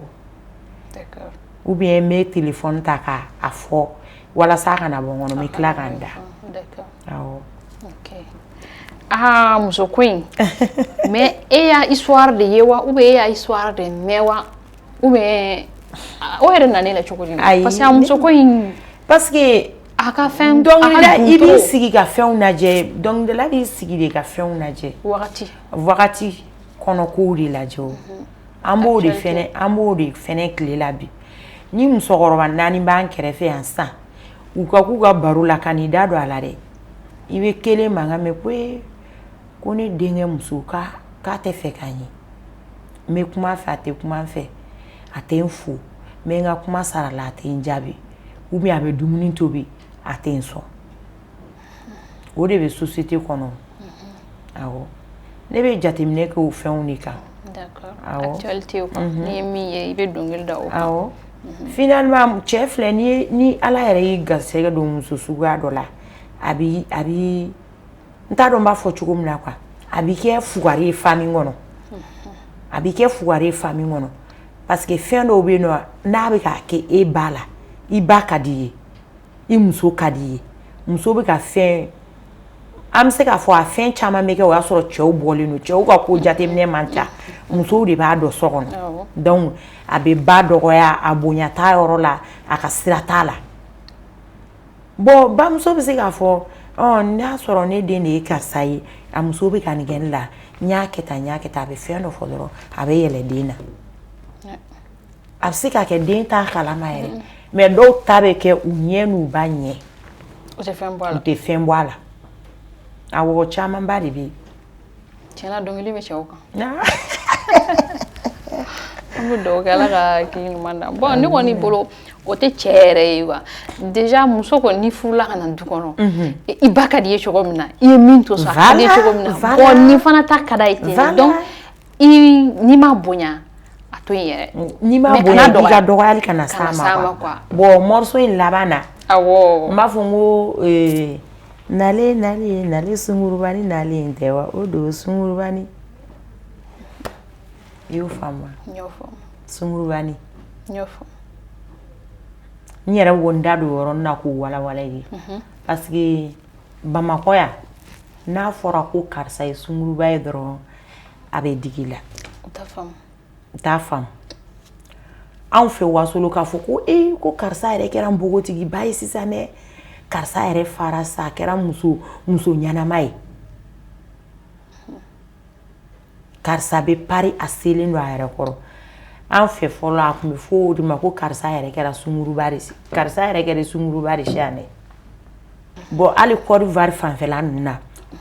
Ou bien n bɛ téléphone ta ka a fɔ walasa a kana bɔ n kɔnɔ, n bɛ tila ka n da. Awɔ. Ok, aa, muso ko in, mais e y'a histoire de ye wa, ou bien e y'a histoire de mɛn wa, ou bien o yɛrɛ nana e la cogo di? Ayi. Parce que a muso ko in, parce que a ka fɛn, a ka dɔnkilida, dun i b'i trop. sigi ka fɛnw lajɛ. Dɔnkilidala b'i sigi de ka fɛnw lajɛ. Wagati. Wagati kɔnɔ kow de lajɛ. O an b'o de Actualité. fɛnɛ, an b'o de fɛnɛ tile la bi. Ni musokɔrɔba naani b'an kɛrɛfɛ yan sisan, u ka k'u ka baro la, ka n'i da don a la dɛ, i bɛ kelen mankan mɛn ko ee, ko ne denkɛ muso k'a k'a tɛ fɛ ka n ye, n bɛ kuma a fɛ, a tɛ kuma n fɛ, a tɛ n fo, n bɛ n ka kuma sara la, a tɛ n jaabi, ou bien a bɛ dumuni tobi, a tɛ n sɔn. O de bɛ société kɔnɔ. Awɔ, ne bɛ jateminɛ kɛ o fɛnw de kan. Awɔ. Actualité o kan, n'i ye min ye, i bɛ dɔnkili da o kan. Awɔ. Finalement, cɛ filɛ, n'i ye, ni Ala yɛrɛ y'i garisɛgɛ don muso suguya dɔ la, a bi n t'a dɔn n b'a fɔ cogo min na quoi, a b'i kɛ fugari ye famille kɔnɔ, a b'i kɛ fugari ye famille kɔnɔ, parce que fɛn dɔw bɛ yen nɔ, n'a bɛ k'a kɛ e ba la, i ba ka di i ye, i muso ka di i ye, muso bɛ ka fɛn, an bɛ se k'a fɔ a fɛn caman bɛ kɛ, o y'a sɔrɔ cɛw bɔlen don, cɛw ka ko jateminɛ man ca, musow de b'a dɔn so kɔnɔ. Donc a bɛ ba dɔgɔya, a bonya t'a yɔrɔ la, a ka sira t'a la. Bon, bamuso bɛ se k'a fɔ ɔ n'a sɔrɔ ne den de ye karisa ye, a muso bɛ ka nin kɛ ne la, n y'a kɛ tan, n y'a kɛ tan, a bɛ fɛn dɔ fɔ dɔrɔn, a bɛ yɛlɛ den na. A bɛ se ka kɛ den t'a kalama yɛrɛ, mais dɔw ta bɛ kɛ u ɲɛ n'u ba ɲɛ. O tɛ fɛn bɔ a U la. tɛ fɛn bɔ a la. Awɔ, camanba de bɛ yen. Tiɲɛna, dɔnkili bɛ cɛw kan. An bɛ dugawu kɛ, Ala ka hakili ɲuman d'an. Bon, ne kɔni bolo, o tɛ cɛ yɛrɛ ye wa. Déjà muso kɔni, n'i furula ka na du kɔnɔ, i ba ka di i ye cogo min na, i ye min to so, a ka di i ye cogo min na, bon, nin fana ta ka d'a ye ten. Donc i n'i ma bonya, a to yen yɛrɛ. N'i ma Mais bonya, kana i ka dɔgɔya. Dɔgɔyali kana s'a Kana ma s'a ma quoi. quoi. Bon, morceau in laban na, n b'a fɔ n ko nalen nalen nalen sungurubani, nalen tɛ wa, o don sungurubani, i y'o faamu wa? N y'o faamu. Sungurubani. N y'o faamu. N yɛrɛ ko n da don o yɔrɔnin na k'o walawala i ye, parce que Bamakɔ yan, n'a fɔra ko karisa ye sunguruba ye dɔrɔn, a bɛ digi i la. O t'a faamu. U t'a faamu. Anw fɛ Wasolo, k'a fɔ ko ee, ko karisa yɛrɛ kɛra npogotigiba ye sisan dɛ. Karisa yɛrɛ fara sa, a kɛra muso muso ɲɛnama ye. Karisa bɛ pari, a selen don a yɛrɛ kɔrɔ. An fɛ fɔlɔ, a tun bɛ fɔ o de ma ko karisa yɛrɛ kɛra sunguruba de, karisa yɛrɛ kɛra sunguruba de sisan dɛ. Bon, hali Côte d'Ivoire fanfɛla ninnu na,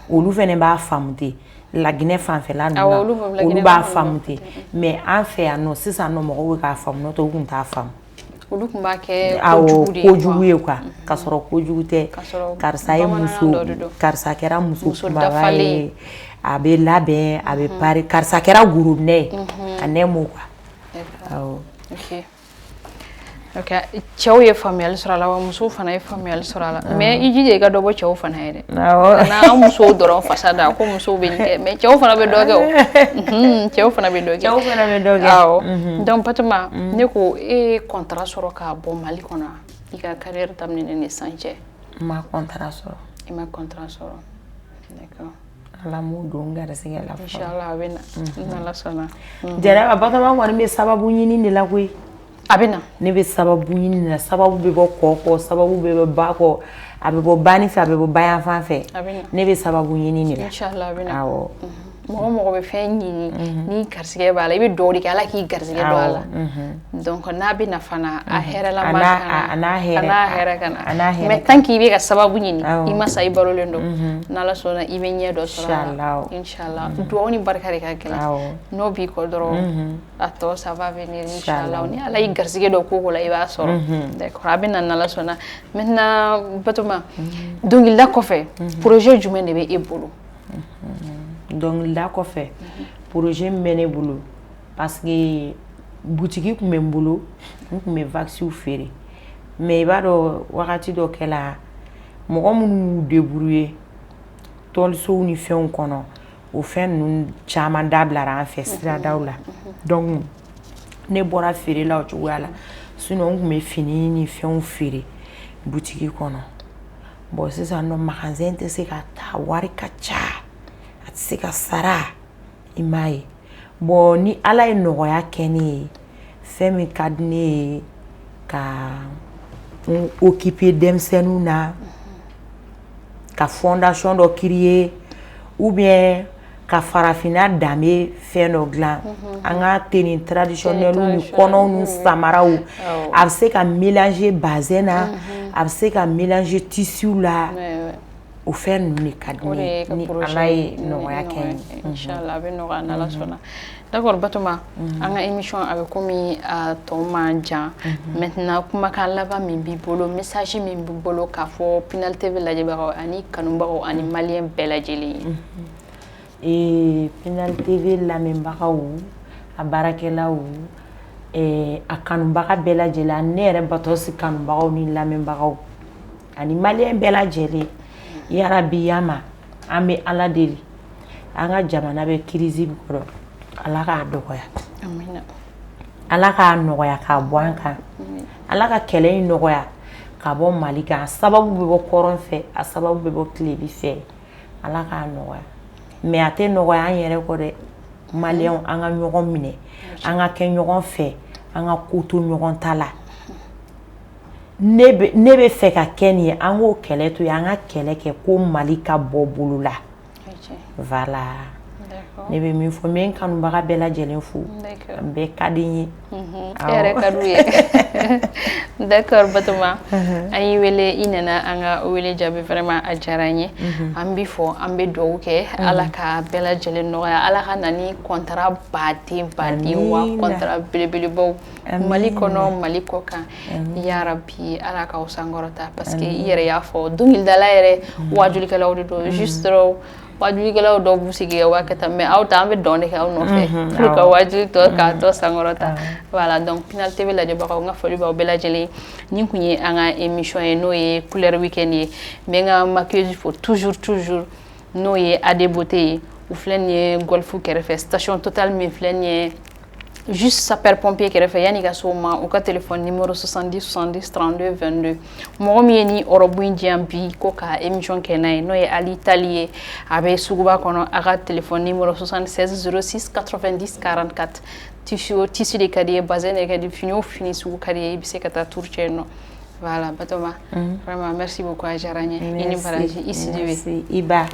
olu fana b'a faamu ten. Laginɛ fanfɛla ninnu na, olu b'a faamu ten. Mais an fɛ yan nɔ sisan nɔ, mɔgɔw bɛ k'a faamu, n'o tɛ u tun t'a faamu. Olu tun b'a kɛ kojugu ye quoi, k'a sɔrɔ kojugu tɛ. Karisa ye muso, karisa kɛra muso kunbaba ye, a bɛ labɛn, a bɛ pari, karisa kɛra gorobinɛ ye, a nɛmo quoi. Awɔ. Ok, cɛw ye faamuyali sɔrɔ a la wa, musow fana ye faamuyali sɔrɔ a la. Mais i jija i ka dɔ bɔ cɛw fana ye dɛ. Kana an musow dɔrɔn fasa da ko musow bɛ nin kɛ, mais cɛw fana bɛ dɔ kɛ o. Cɛw fana bɛ dɔ kɛ. Cɛw fana bɛ dɔ kɛ. Awɔ. Donc Batoma, ne ko e ye contrat sɔrɔ k'a bɔ Mali kɔnɔ, i ka carrière daminɛ ni sisan cɛ? N ma contrat sɔrɔ. I ma contrat sɔrɔ, d'accord. Ala m'o don n garisɛgɛ la fɔlɔ. Inchallah, a bɛ na n'Ala sɔnna. Jɛnɛba, Batoma kɔni bɛ sababu ɲini de la koyi. A bɛ na. Ne bɛ sababu ɲini na, sababu bɛ bɔ kɔ kɔ, sababu bɛ bɔ ba kɔ, a bɛ bɔ bani fɛ, a bɛ bɔ bayan fan fɛ. Ne bɛ sababu ɲini de la. Inchallah, a bɛ na. Awɔ. Mɔgɔ mɔgɔ bɛ fɛn ɲini, ni garisɛgɛ b'a la, i bɛ dugawu de kɛ Ala k'i garisɛgɛ don a la. Donc n'a bɛ na fana, a hɛrɛlama ka na. A n'a hɛrɛ. A n'a hɛrɛ ka na. Mais tant que i bɛ ka sababu ɲini, i ma sa, i balolen don. N'Ala sɔnna, i bɛ ɲɛ dɔ sɔrɔ a la. Inchallah. Dugawu ni barika de ka gɛlɛn. N'o b'i kɔ dɔrɔn, a tɔ, ça va venir inchallah. Ni Ala y'i garisɛgɛ dɔ ko ko la, i b'a sɔrɔ. D'accord, a bɛ na n'Ala sɔnna. Maintenant Batoma, dɔnkilida kɔfɛ, projet jumɛn de bɛ e bolo? Dɔnkilida kɔfɛ, projet min bɛ ne bolo, parce que butigi tun bɛ n bolo, n tun bɛ waxiw feere. Mais i b'a dɔn, wagati dɔ kɛla, mɔgɔ minnu y'u débrouiller tɔlisow ni fɛnw kɔnɔ, o fɛn ninnu caman dabilara an fɛ siradaw la. Donc ne bɔra feere la o cogoya la. Sinon n tun bɛ fini ni fɛnw feere butigi kɔnɔ. Bon, sisan nɔ, magasin tɛ se ka ta, wari ka ca, a tɛ se ka sara, i m'a ye. Bon, ni Ala ye nɔgɔya kɛ ne ye, fɛn min ka di ne ye, ka n occuper denmisɛnninw na, ka fondation dɔ créer ou bien ka farafinna danbe fɛn dɔ dilan, an ka tenue traditionnelle ni kɔnɔw ni samaraw, a bɛ se ka mélanger bazin na, a bɛ se ka mélanger tissu la, o fɛn ninnu de ka di ne ye, ni Ala ye nɔgɔya kɛ n ye. Inchallah, a bɛ nɔgɔya n'Ala sɔnna. D'accord Batoma, an ka émission a bɛ komi a tɔ man jan. Maintenant, kumakan laban min b'i bolo, message min b'i bolo k'a fɔ Pinal TV lajɛbagaw ani kanubagaw ani malien bɛɛ lajɛlen ye? Pinal TV lamɛnbagaw, a baarakɛlaw, a kanubaga bɛɛ lajɛlen, ne yɛrɛ Batɔsi kanubagaw ni lamɛnbagaw ani malien bɛɛ lajɛlen, yarabi yama, an bɛ Ala deli, an ka jamana bɛ crise min kɔrɔ, Ala k'a dɔgɔya, Ala k'a nɔgɔya k'a bɔ an kan, Ala ka kɛlɛ in nɔgɔya ka bɔ Mali kan. A sababu bɛ bɔ kɔrɔn fɛ, a sababu bɛ bɔ tilebi fɛ, Ala k'a nɔgɔya. Mais a tɛ nɔgɔya an yɛrɛ kɔ dɛ. Malienw, an ka ɲɔgɔn minɛ, an ka kɛ ɲɔgɔn fɛ, an ka ko to ɲɔgɔn ta la. Ne bɛ fɛ ka kɛ nin ye, an k'o kɛlɛ to yen, an ka kɛlɛ kɛ ko Mali ka bɔ bolo la. Voilà, ne bɛ min fɔ, n bɛ n kanubaga bɛɛ lajɛlen fo, a bɛɛ ka di n ye. E yɛrɛ ka d'u ye. D'accord Batoma, an y'i wele, i nana an ka wele jaabi, vraiment a diyara n ye. An b'i fɔ, an bɛ dugawu kɛ Ala ka bɛɛ lajɛlen nɔgɔya, Ala ka na ni contrat baden baden wa contrat belebelebaw Mali kɔnɔ, Mali kɔ kan, yarabi Ala k'aw sankɔrɔta. Parce que i yɛrɛ y'a fɔ, dɔnkilidala yɛrɛ, wajulikɛlaw de don. Juste dɔrɔn, wajulikɛlaw dɔw b'u sigi ka waa kɛ tan, mais aw ta, an bɛ dɔn de kɛ aw nɔfɛ pour ka wajuli tɔ k'a tɔ sankɔrɔta. Voilà, donc Pinal TV lajɛbagaw, n ka foli b'aw bɛɛ lajɛlen. Nin kun ye an ka émission ye, n'o ye Couleur Weekend ye. N bɛ n ka maquilleuse fo toujours toujours, n'o ye AD Beauté ye. U filɛ nin ye Golf kɛrɛfɛ, station Total min filɛ nin ye, juste sapeur pompier kɛrɛfɛ, yanni ka s'o ma. U ka téléphone numéro 70 70 32 22. Mɔgɔ min ye ni robe in di yan bi ko ka émission kɛ n'a ye, n'o ye Ali Tali ye, a bɛ suguba kɔnɔ. A ka téléphone numéro 76 06 90 44. Tissu o tissu de ka di ye, bazin de ka di, fini o fini sugu ka di ye, i bɛ se ka taa tour cɛ yen nɔ. Voilà, Batoma. Vraiment, merci beaucoup, a diyara n ye. I ni baraji, i Sidibe. Merci. I ba.